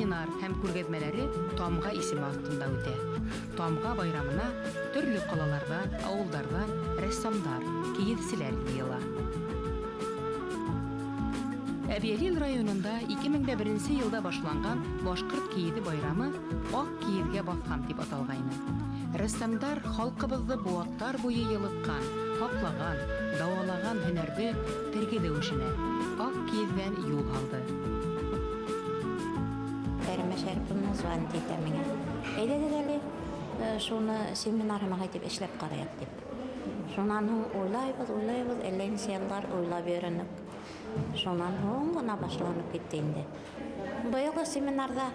Семинар һәм күргәҙмәләре Тамға исеме аҫтында үтә. Тамға байрамына төрлө ҡалаларҙан, ауылдарҙан рәссамдар, кейеҙселәр йыйыла. Әбйәлил районында 2001 йылда башланған башҡорт кейеҙе байрамы «Аҡ кейеҙгә баҫҡан» тип аталғайны. Рәссамдар халҡыбыҙҙы быуаттар буйы йылытҡан, һаҡлаған, дауалаған һөнәрҙе тергеҙеү эшенә аҡ кейеҙҙән юл һалды. Кәримә Шәриповна звонит итә миңә. Әйҙәгеҙ әле, шуны семинар һымаҡ итеп эшләп ҡарайыҡ тип. Шунан һуң уйлайбыҙ, уйлайбыҙ, әллә нисә йылдар уйлап йөрөнөк. Шунан һуң ғына башланып китте инде. Быйылғы семинарҙа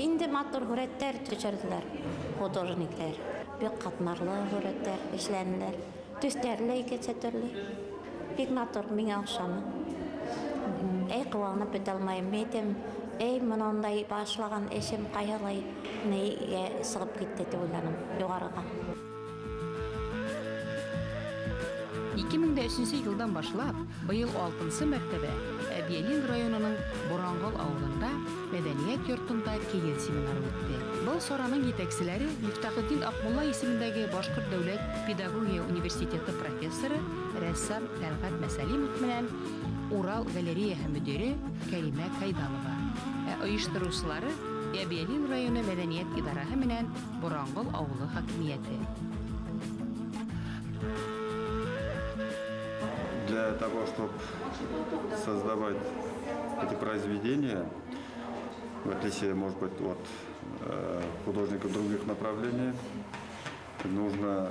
инде матур һүрәттәр төшөрҙөләр художниктар. Бик ҡатмарлы һүрәттәр эшләнеләр. Төҫтәре лә икенсе төрлө. Бик матур, миңә оҡшаны. Эй, ҡыуанып бөтә алмайым. Мин әйтәм, эй, мынандай башлаған эшем ҡайһылай нигә сығып китте тип уйланым юғарыға. 2003 йылдан башлап, быйыл 6-нсы мәртәбә Әбйәлил районының Боранғол ауылында мәҙәниәт йортонда кейеҙ семинары үтте. Был сараның етәкселәре Мифтахетдин Аҡмулла исемендәге Башҡорт дәүләт педагогия университеты профессоры рәссам Тәлғәт Мәсәлимов менән Урал галереяһы мөдире Кәримә Кайдалова. Ә ойоштороусылары Әбйәлил районы мәҙәниәт идараһы менән Боранғол ауылы хакимиәте. Для того, чтобы создавать эти произведения, в отличие, может быть, от художников других направлений, нужно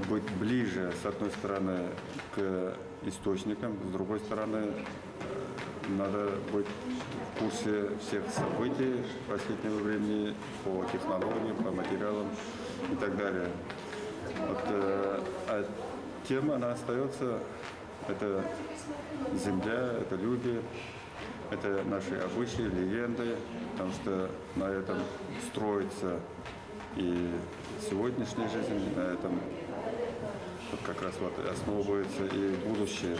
быть ближе, с одной стороны, к источникам, с другой стороны, надо быть в курсе всех событий последнего времени по технологиям, по материалам и так далее. А тема, она остается, это земля, это люди, это наши обычаи, легенды, потому что на этом строится и сегодняшняя жизнь, на этом как раз основывается и будущее.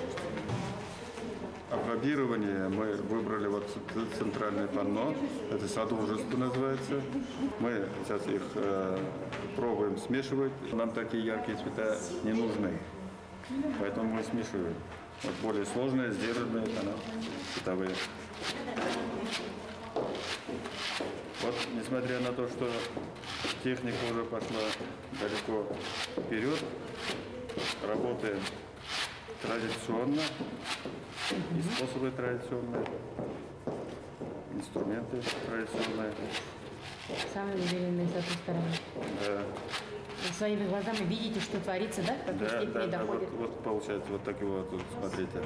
Апробирование мы выбрали центральное панно, это содружество называется. Мы сейчас их пробуем смешивать. Нам такие яркие цвета не нужны, поэтому мы смешиваем. Более сложные, сдержанные цветовые. Несмотря на то, что техника уже пошла далеко вперед, работаем традиционно, и способы традиционные, инструменты традиционные. Самые уверенные с этой стороны. Да. Вы своими глазами видите, что творится, да? В какой Да, степени да, да, доходит? получается вот так вот, смотрите.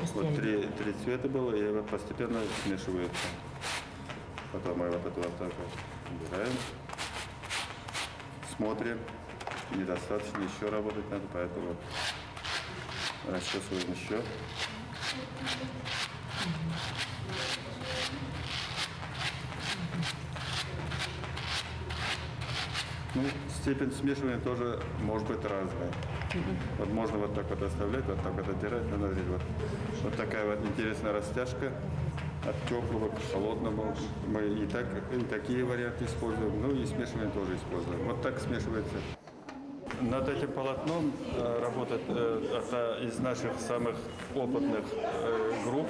Постельно. Три цвета было, и постепенно смешиваются. Потом мы это так убираем, смотрим. Недостаточно, еще работать надо, поэтому расчесываем еще. Степень смешивания тоже может быть разная. Можно вот так вот оставлять, вот так вот отдирать. Смотрите, вот такая интересная растяжка от теплого к холодному. Мы и такие варианты используем, и смешивание тоже используем. Вот так смешивается. Над этим полотном работает одна из наших самых опытных групп,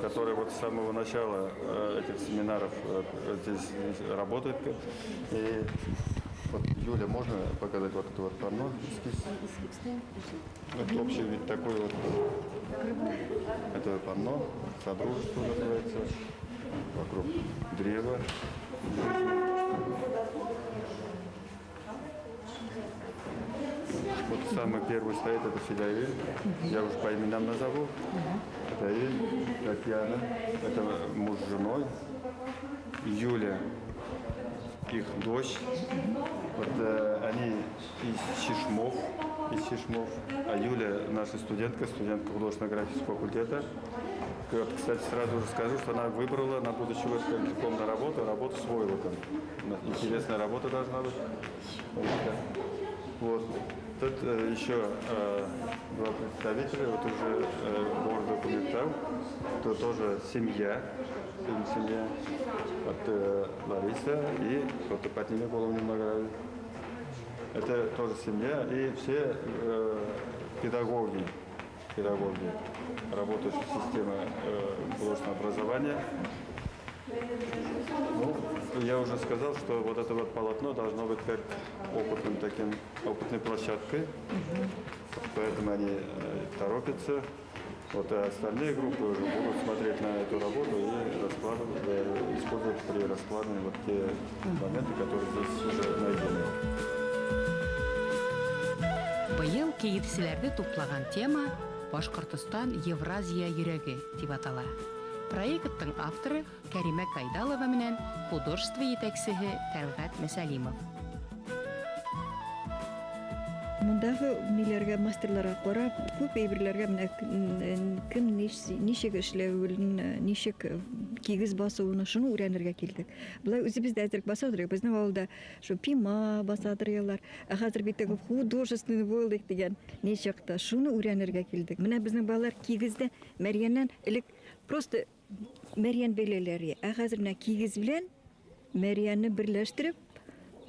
которая с самого начала этих семинаров здесь работает. И Юля, можно показать это панно? Эскиз? Вот общий вид такой вот. Это панно, содружество называется, вокруг древа. Самый первый стоит, это Фидаиль. Я уж по именам назову. Фидаиль, Татьяна, это муж с женой. Юля, их дочь. Они из Чишмов. А Юля наша студентка, студентка художественно-графического факультета. Кстати, сразу же скажу, что она выбрала на будущий год как дипломную работу, работу с войлоком. Интересная работа должна быть. Вот. Тут еще два представителя, вот уже города Кумертау, тут тоже семья, семья, вот Лариса и вот подними голову немного. Это тоже семья и все педагоги, работающие в системе художественного образования. Ну, я уже сказал, что вот это вот полотно должно быть как опытным таким, опытной площадкой, поэтому они торопятся. Вот а остальные группы уже будут смотреть на эту работу и раскладывать, использовать при раскладывании вот те моменты, которые здесь уже найдены. Быйыл кейеҙселәрҙе туплаган тема «Башҡортостан Евразия йөрәге» тип атала. Проекттың авторы Кәримә Кайдалова менән художество етәксеһе Тәлғәт Мәсәлимов. Мындағы ниләргә, мастерларға ҡарап, күп әйберләргә менә кем ничек эшләүен, ничек кигез басыуын, шуны өйрәнергә килдек. Былай үзебез дә әзерәк басадыр, безнең авылда шу пима басадыр еллар. Ә хәзер бит теге художественный войлок дигән ни чыкты, шуны өйрәнергә килдек. Менә безнең балалар кигездә мәрйәннән элек просто мәрйән бәйләләр. Ә хәзер менә кигез белән мәрйәнне берләштереп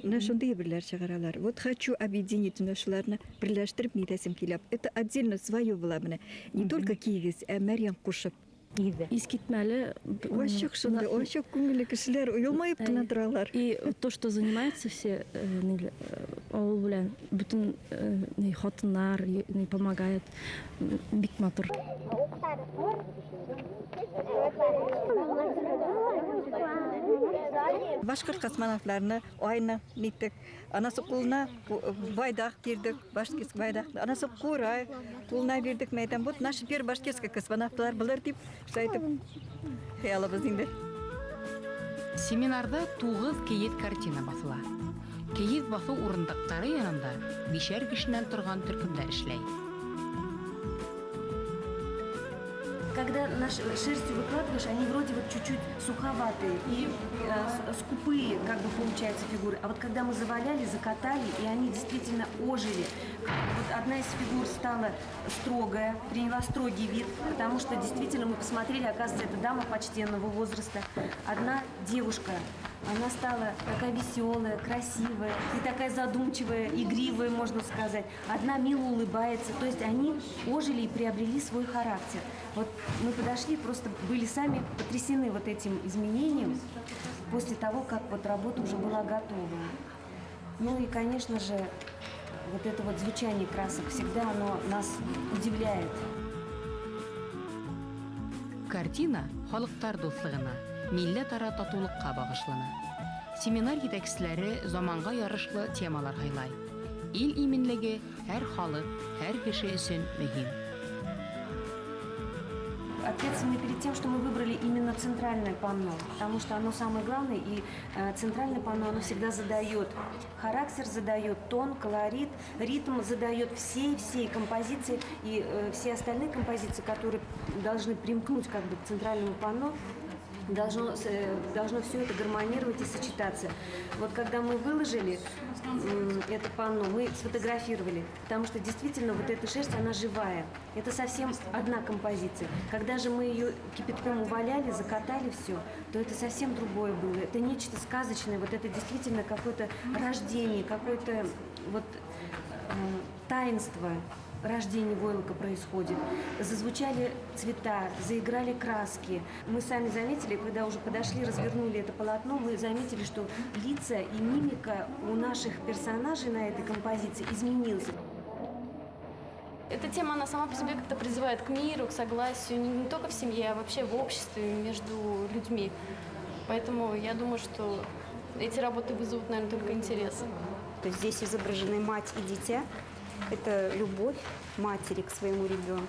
менә шундый әйберләр чыгаралар. Вот хочу объединить менә шуларны берләштереп нитәсем килә. Это отдельно свое было менә. Не только кигез, ә мәрйән кушып. Искитмәле. Ачык шундый, ачык күңелле кешеләр елмаеп кына торалар. И то, что занимаются все авыл белән, бөтен хатыннар помогают, бик матур. Башҡорт космонавтларны айна ниттек. Анасы ҡулына байдаҡ бирҙек, башкирский байдаҡ. Анасы ҡурай ҡулына бирҙек. Мәйтәм, вот наши первые башкирские космонавтлар булыр тип, шулай итеп хыялыбыҙ инде. Семинарҙа 9 кейеҙ картина баҫыла. Кейеҙ баҫыу урындыҡтары янында 5 кешенән торған төркөмдәр эшләй. Когда шерстью выкладываешь, они вроде вот чуть-чуть суховатые и скупые, как бы получаются фигуры. А вот когда мы заваляли, закатали, и они действительно ожили. Вот одна из фигур стала строгая, приняла строгий вид, потому что действительно мы посмотрели, оказывается, это дама почтенного возраста. Одна девушка, она стала такая веселая, красивая, и такая задумчивая, игривая, можно сказать. Одна мило улыбается. То есть они ожили и приобрели свой характер. Вот мы подошли, просто были сами потрясены вот этим изменением после того, как вот работа уже была готова. Ну и, конечно же, вот это вот звучание красок всегда оно нас удивляет. Картина халыҡтар дуҫлығына, милләт-ара татыулыҡҡа бағышлана. Семинар етәкселәре заманға ярышлы темалар һайлай. Ил именлеге һәр халыҡ, һәр кеше өсөн мөһим. Ответственны перед тем, что мы выбрали именно центральное панно, потому что оно самое главное, и центральное панно, оно всегда задает характер, задает тон, колорит, ритм, задает всей композиции, и все остальные композиции, которые должны примкнуть как бы к центральному панно, должно все это гармонировать и сочетаться. Вот когда мы выложили это панно, мы сфотографировали, потому что действительно вот эта шерсть, она живая. Это совсем одна композиция. Когда же мы ее кипятком уваляли, закатали все, то это совсем другое было. Это нечто сказочное, вот это действительно какое-то рождение, какое-то вот таинство. Рождение войлока происходит. Зазвучали цвета, заиграли краски. Мы сами заметили, когда уже подошли, развернули это полотно, мы заметили, что лица и мимика у наших персонажей на этой композиции изменилась. Эта тема, она сама по себе как-то призывает к миру, к согласию, не только в семье, а вообще в обществе, между людьми. Поэтому я думаю, что эти работы вызовут, наверное, только интерес. То есть здесь изображены мать и дитя. Это любовь матери к своему ребенку.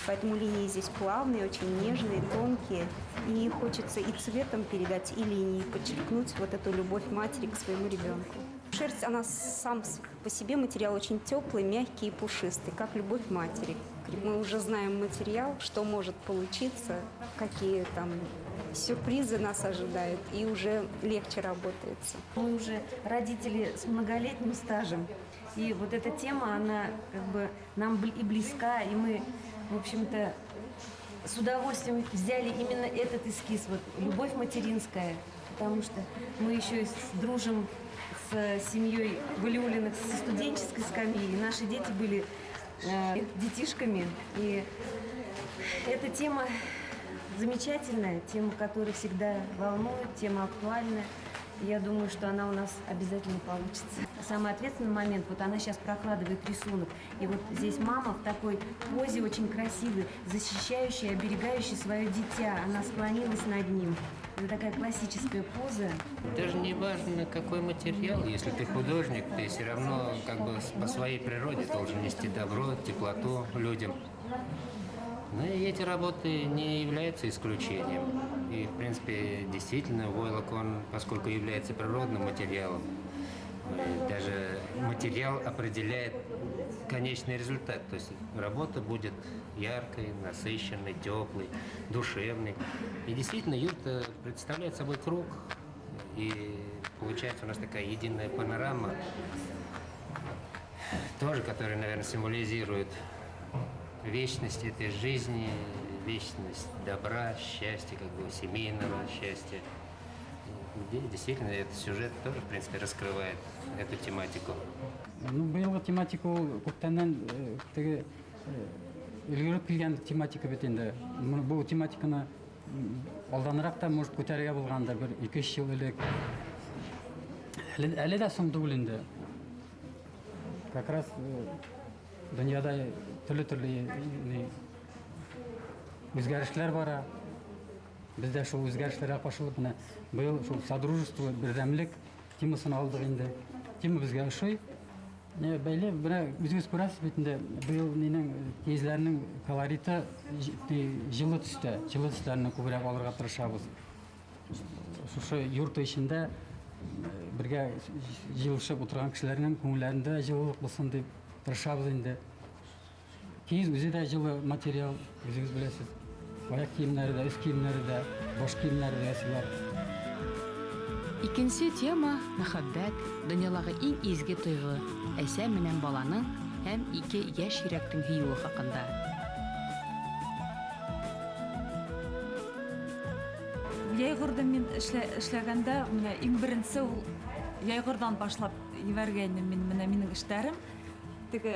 Поэтому линии здесь плавные, очень нежные, тонкие. И хочется и цветом передать, и линией подчеркнуть вот эту любовь матери к своему ребенку. Шерсть, она сам по себе материал очень теплый, мягкий и пушистый, как любовь матери. Мы уже знаем материал, что может получиться, какие там сюрпризы нас ожидают, и уже легче работается. Мы уже родители с многолетним стажем, и вот эта тема, она как бы нам и близка, и мы, в общем-то, с удовольствием взяли именно этот эскиз, вот «Любовь материнская», потому что мы еще и дружим с семьей Валиуллиных со студенческой скамьи, и наши дети были детишками, и эта тема замечательная, тема, которая всегда волнует, тема актуальная. Я думаю, что она у нас обязательно получится. Самый ответственный момент, вот она сейчас прокладывает рисунок, и вот здесь мама в такой позе очень красивой, защищающая, оберегающая свое дитя. Она склонилась над ним. Это такая классическая поза. Даже не важно, какой материал. Если ты художник, ты все равно как бы по своей природе должен нести добро, теплоту людям. Ну и эти работы не являются исключением. И, в принципе, действительно, войлок, он, поскольку является природным материалом, даже материал определяет конечный результат. То есть работа будет яркой, насыщенной, теплой, душевной. И действительно, юрта представляет собой круг. И получается у нас такая единая панорама, тоже, которая, наверное, символизирует вечность этой жизни, вечность добра, счастья, как бы семейного счастья. Где действительно этот сюжет тоже, в принципе, раскрывает эту тематику. Ну, быйылгы тематика ул күптәннән теге өлгөрөп килгән тематика бит инде. Бу тематиканы алданрак та, может, күтәрергә булгандыр бер 2-3 ел элек. Әле дә соң түгел инде. Как раз дөньяда төрле-төрле үзгәрешләр бара. Без дә шул үзгәрешләргә кушылып, менә быел шул содружество, бердәмлек темасын алдык инде. Тема безгә ошый. Бәйле, менә үзегез күрәсез бит инде, быел нинең киезләрнең колориты җылы төстә, җылы төсләрне күбрәк алырга тырышабыз. Шушы юрта эчендә бергә җыелышып утырган кешеләрнең күңелләрендә җылылык булсын дип тырышабыз инде. Киез үзе дә җылы материал, үзегез беләсез. Аяк киемнәре дә, өс киемнәре дә, баш киемнәре дә ясыйлар. Икенче тема мәхәббәт, дөньядагы иң изге тойгы, әсә менән баланың һәм ике яшь йөрәктең һөюе хакында. Йәйгырда мин эшләгәндә, менә иң беренче ул Йәйгырдан башлап ебәргәйнем мин, менә минең эшләрем. Теге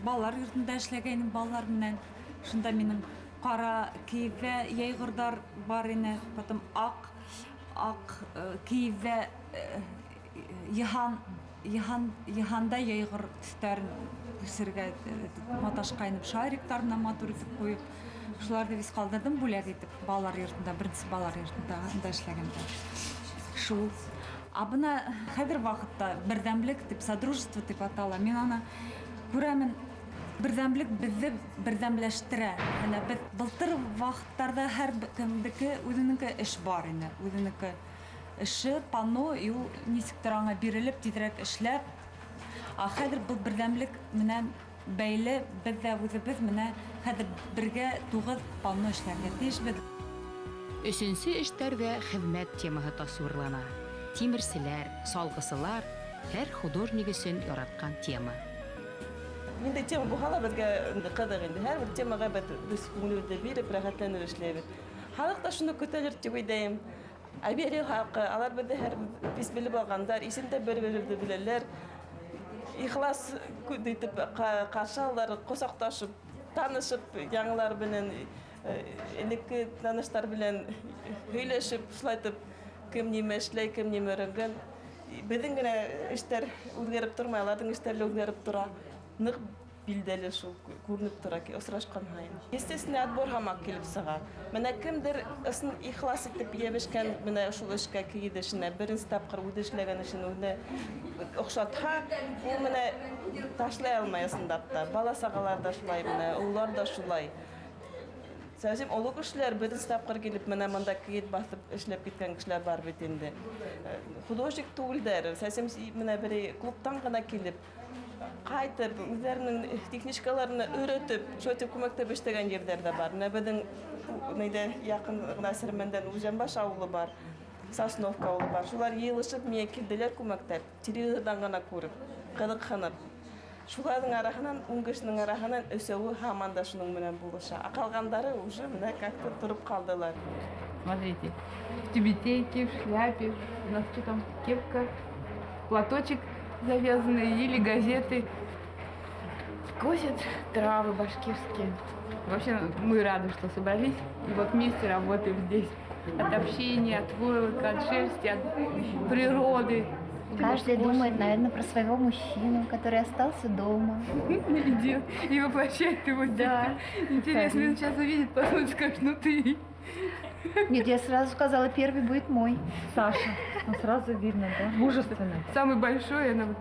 балалар йортында эшләгәйнем балалар менән. Шунда минең кара киевә йәйгырдар бар ине, потом ак киевә йыһанда йәйгыр төстәрен үсергә маташкайнып, шариктарына матур итеп куеп, шуларны без калдырдым бүләк итеп балалар йортында, беренче балалар йортында анда эшләгәндә. Шул. А бына хәзер вакытта бердәмлек дип, содружество дип атала. Мин аны күрәмен, бердәмлек безне бердәмләштерә. Менә без былтыр вакытларда һәр кемдеке үзенеке эш бар ине, үзенеке эше, панно, и ул ничектер аңа бирелеп, тизрәк эшләп. А хәзер был бердәмлек менән бәйле, без дә үзебез менә хәзер бергә 9 панно эшләргә тиешбез. Өченче эштәрдә хезмәт темаһы тасвирлана. Тимерселәр, салгысылар һәр художник өчен яраткан тема. Миндә тема булһа ла беҙгә инде ҡыҙыҡ инде. Һәр бер темаға беҙ үҙ күңелебеҙҙе биреп, рәхәтләнеп эшләйбеҙ. Халыҡ та шуны көтәлер тип уйлайым. Әбиәле халҡы, алар беҙҙе һәр бис белеп алғандар, исемдә бер-беребеҙҙе беләләр. Ихлас итеп ҡаршы алалар, ҡосаҡлашып, танышып, яңылар менән, элекке таныштар белән һөйләшеп, шулай итеп кем нимә эшләй, кем нимә өйрәнгән. Беҙҙең генә эштәр үҙгәреп тормай, аларҙың эштәре лә үҙгәреп тора. Ныҡ билдәле шул күренеп тора ки, осрашҡан һайын. Естественно, отбор һамаҡ килеп сыға. Менә кемдер ысын ихлас итеп йәбешкән, менә шул эшкә кейҙе эшенә, беренсе тапҡыр үҙе эшләгән эшен үҙенә оҡшатһа, ул менә ташлай алмай ысынлап та. Бала-сағалар да шулай, менә ололар да шулай. Совсем оло кешеләр беренсе тапҡыр килеп, менә монда кейет баҫып эшләп киткән кешеләр бар бит инде. Художник түгелдәр, совсем менә бер клубтан ғына килеп, Ҡайтып, үҙҙәренең техничкаларына өйрәтеп, шулай итеп күмәктәп эшләгән ерҙәр ҙә бар. Менә беҙҙең нейҙә яҡын ғына Сермәндән Үҙәнбаш ауылы бар, Сосновка ауылы бар. Шулар йыйылышып миңә килделәр күмәктәп, телевизорҙан ғына күреп, ҡыҙыҡһынып. Шуларҙың араһынан, 10 кешенең араһынан өсәүе һаман да шуның менән булыша. Ә ҡалғандары уже менә как-то тороп ҡалдылар. Смотрите, в тюбетейке, в шляпе, у нас что там, кепка, платочек завязанный или газеты. Косят травы башкирские. Вообще мы рады, что собрались и вот вместе работаем здесь. От общения, от войлока, от шерсти, от природы. Каждый думает, наверное, про своего мужчину, который остался дома. И воплощает его здесь. Да. Интересно, он сейчас увидит, потом скажет, ну ты. Нет, я сразу сказала, первый будет мой. Саша. Ну, сразу видно, да? Мужественный. Самый большой, она вот.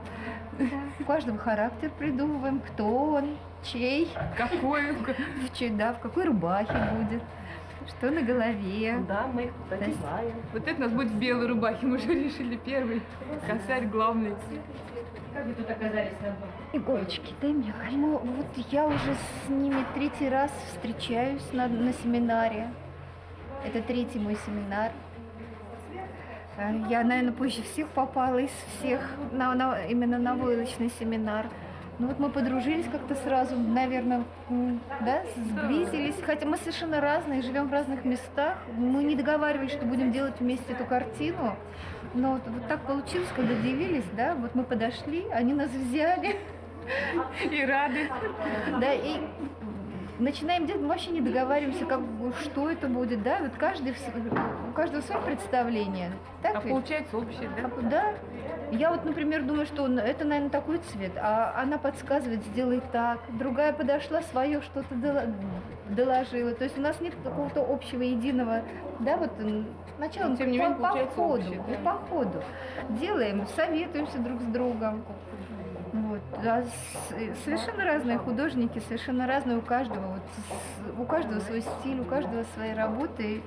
У каждого характер придумываем, кто он, чей. Какой. В чей, да, в какой рубахе будет, что на голове. Да, мы их То есть одеваем. Вот это у нас будет в белой рубахе, мы уже решили первый. Косарь главный. Как вы тут оказались на Иголочки, дай мне. Ну, вот я уже с ними третий раз встречаюсь на семинаре. Это третий мой семинар. Я, наверное, позже всех попала из всех именно на войлочный семинар. Ну вот мы подружились как-то сразу, наверное, да, сблизились. Хотя мы совершенно разные, живем в разных местах. Мы не договаривались, что будем делать вместе эту картину. Но вот так получилось, когда делились, да, вот мы подошли, они нас взяли. И рады. Да, и начинаем делать, мы вообще не договариваемся, как, что это будет, да, вот у каждого свое представление. Так А ведь? получается общее, да? Да. Я вот, например, думаю, что это, наверное, такой цвет, а она подсказывает, сделай так. Другая подошла, свое что-то доложила. То есть у нас нет какого-то общего единого, да, вот начало Но, тем не менее, по получается ходу, общее, да. по ходу. Делаем, советуемся друг с другом. Вот. А совершенно разные художники, совершенно разные у каждого. Вот, у каждого свой стиль, у каждого свои работы. И,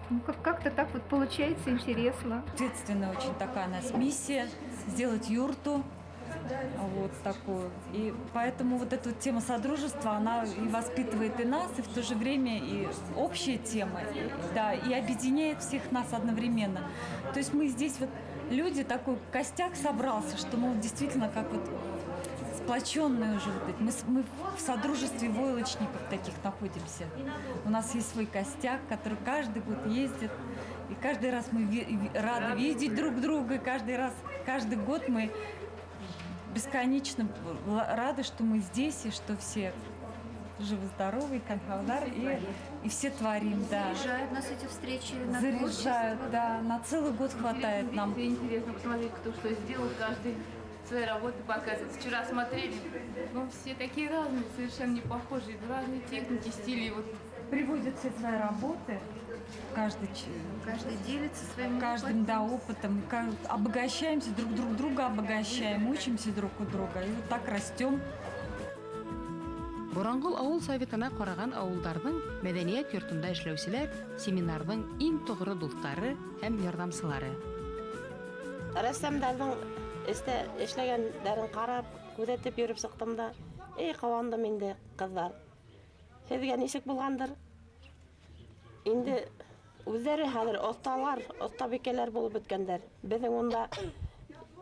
ну, как-то так вот получается интересно. Ответственная очень такая у нас миссия сделать юрту вот такую. И поэтому вот эта вот тема содружества, она и воспитывает и нас, и в то же время и общая тема, да, и объединяет всех нас одновременно. То есть мы здесь вот люди, такой костяк собрался, что мы вот действительно как вот сплоченные уже вот эти. Мы в содружестве войлочников таких находимся. У нас есть свой костяк, который каждый год ездит. И каждый раз мы рады видеть друг друга. И каждый раз, каждый год мы бесконечно рады, что мы здесь и что все живы-здоровы, и конхавдар, и все творим, да. Заряжают нас эти встречи на Заряжают, творчество. да, на целый год хватает нам. Интересно посмотреть, кто что сделал, каждый свои работы показывает. Вчера смотрели, все такие разные, совершенно не похожие, разные техники, стили. Вот. Приводят все свои работы, каждый Каждый делится своим каждым, опытом. да, опытом. Обогащаемся, друг друг друга обогащаем, учимся друг у друга. И вот так растем. Бурангол авыл советына караган авылдарның мәдәният йортында эшләүчеләр семинарның иң тугры дуслары һәм ярдәмчеләре. Рәссамдарҙың эшләгәндәрен ҡарап, күҙәтеп йөрөп сыҡтым да, эй, ҡыуандым инде, ҡыҙҙар. Һеҙгә нисек булғандыр? Инде үҙҙәре хәҙер оҫталар, оҫтабикәләр булып бөткәндәр. Беҙҙең унда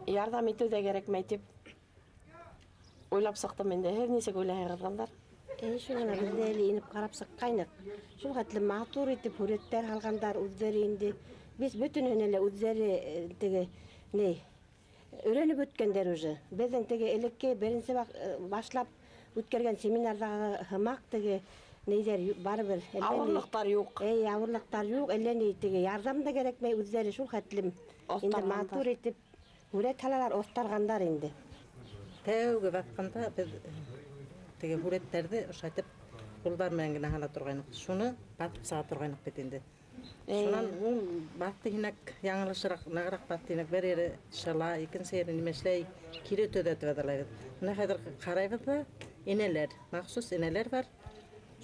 ярҙам итеү ҙә кәрәкмәй тип уйлап сыҡтым инде. Һеҙ нисек уйлайһығыҙ, ҡыҙҙар? Эй, шул ғына беҙ ҙә әле инеп ҡарап сыҡҡайныҡ. Шул хәтле матур итеп һүрәттәр һалғандар үҙҙәре инде. Беҙ бөтөнөһөнә лә үҙҙәре теге ни өйрәнеп үткәндәр уже. Беҙҙең теге элекке беренсе башлап үткәргән семинарҙағы һымаҡ теге нейҙәр барыбер. Әллә ни Ауырлыҡтар юҡ. Эй, ауырлыҡтар юҡ, әллә ни теге ярҙам да кәрәкмәй, үҙҙәре шул хәтлем инде Оҫтарғандар. матур итеп һүрәт һалалар, оҫтарғандар инде. Тәүге баҫҡанда беҙ теге һүрәттәрҙе ошайтып ҡулдар менән генә һала торғайныҡ. Шуны баҫып сыға торғайныҡ бит инде. Шунан ул баҫты һинәк яңылышыраҡ, нығыраҡ баҫты һинәк, бер ере шыла, икенсе ере нимә эшләй, кире төҙәтеп аҙалайбыҙ. Бына хәҙер ҡарайбыҙ ҙа, инәләр, махсус инәләр бар.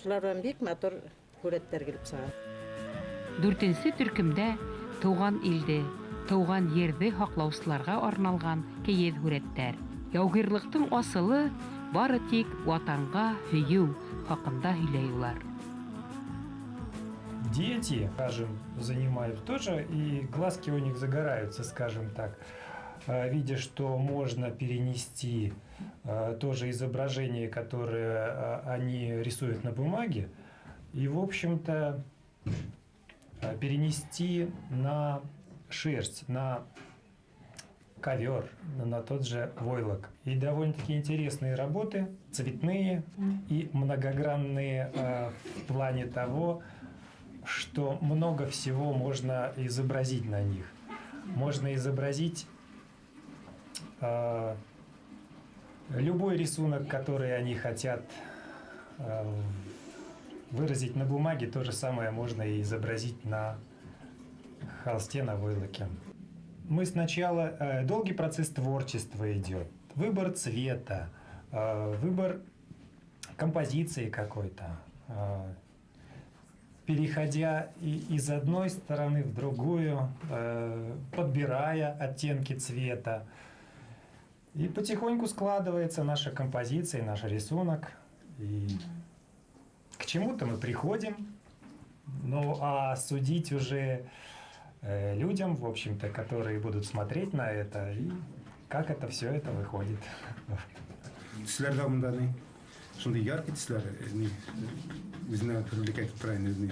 Шулар менән бик матур һүрәттәр килеп сыға. Дүртенсе төркөмдә тыуған илде, тыуған ерҙе һаҡлаусыларға арналған кейеҙ һүрәттәр. Яугирлыҡтың асылы бары тик ватанға һөйөү хаҡында һөйләй улар. Дети, скажем, занимают тоже, и глазки у них загораются, скажем так, видя, что можно перенести тоже изображение, которое они рисуют на бумаге, и, в общем-то, перенести на шерсть, на ковер, на тот же войлок. И довольно-таки интересные работы, цветные и многогранные в плане того, что много всего можно изобразить на них. Можно изобразить любой рисунок, который они хотят выразить на бумаге, то же самое можно и изобразить на холсте, на войлоке. Мы сначала... Долгий процесс творчества идет. Выбор цвета, выбор композиции какой-то. Переходя из одной стороны в другую, подбирая оттенки цвета. И потихоньку складывается наша композиция, наш рисунок. И к чему-то мы приходим. Ну, а судить уже людям, в общем-то, которые будут смотреть на это, и как это все это выходит. Төҫләр ҙә бында ни, шундай яркий төҫләр, ни, үҙенә привлекать итеп тора инде, ни,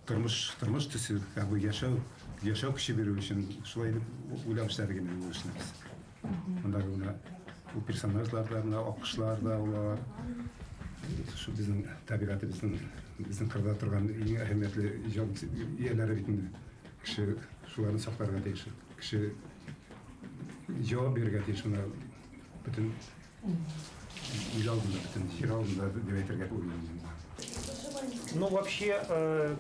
тормош төҫө, как бы йәшәү көсө биреү өсөн шулай итеп уйлап эшләдек инде ул эшне беҙ. Бындагы бына ул персонажлар ҙа, бына аҡҡошлар ҙа, улар шу беҙҙең тәбиғәтебеҙҙең, беҙҙең ҡырҙа торған иң әһәмиәтле ижад эйәләре бит инде. Кеше шуларны саҡларға тейеш, кеше яуап бирергә тейеш бына бөтөн ил алдында, бөтөн ер алдында тип әйтергә уйлайым. Ну, вообще,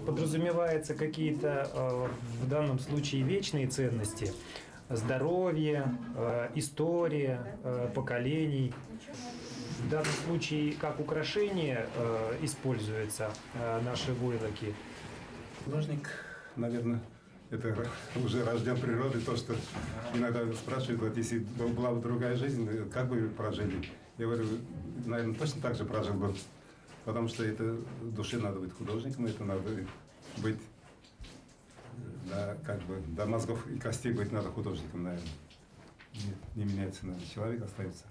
подразумеваются какие-то, в данном случае вечные ценности. Здоровье, история поколений. В данном случае как украшение используются наши войлоки. Художник, наверное, это уже рожден природой, то, что иногда спрашивают, вот если была бы другая жизнь, как бы вы прожили? Я говорю, наверное, точно так же прожил бы, потому что это в душе надо быть художником, это надо быть, да, как бы, до мозгов и костей быть надо художником, наверное. Нет, не меняется, наверное, человек остается.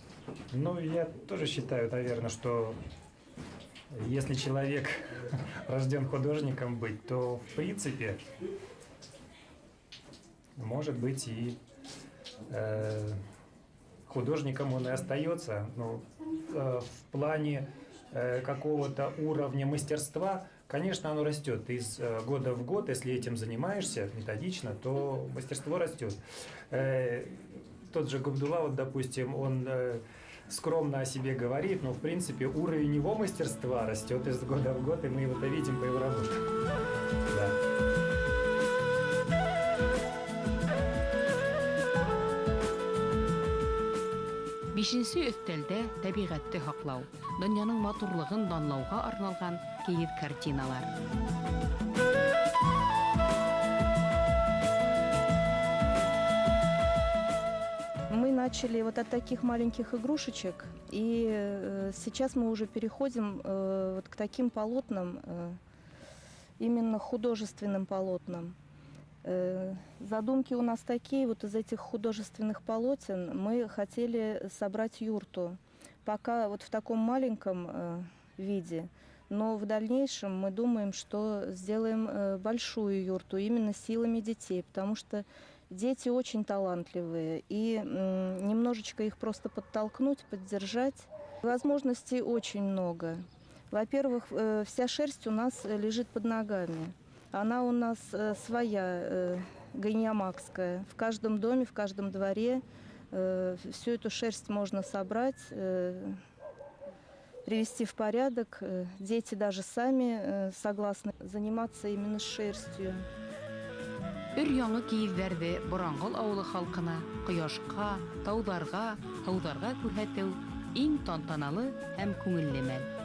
Ну, я тоже считаю, наверное, что если человек рожден художником быть, то, в принципе, может быть, и художником он и остается. Но в плане какого-то уровня мастерства, конечно, оно растет из года в год. Если этим занимаешься методично, то мастерство растет. Тот же Габдулла, допустим, он скромно о себе говорит, но, в принципе, уровень его мастерства растет из года в год, и мы его-то видим по его работе. Да. Бишенсе өҫтәлдә тәбиғәтте һаҡлау, донъяның матурлығын данлауға арналған кейеҙ картиналар. Мы начали вот от таких маленьких игрушечек, и сейчас мы уже переходим вот к таким полотнам, именно художественным полотнам. Задумки у нас такие, вот из этих художественных полотен мы хотели собрать юрту. Пока вот в таком маленьком виде, но в дальнейшем мы думаем, что сделаем большую юрту именно силами детей, потому что дети очень талантливые, и немножечко их просто подтолкнуть, поддержать. Возможностей очень много. Во-первых, вся шерсть у нас лежит под ногами. Она у нас своя, гайнямакская. В каждом доме, в каждом дворе всю эту шерсть можно собрать, привести в порядок. Дети даже сами согласны заниматься именно шерстью. Өр яңы кейеҙҙәрҙе Боранғол ауылы халҡына, ҡояшҡа, тауҙарға, һыуҙарға күрһәтеү иң тантаналы һәм күңелле мәл.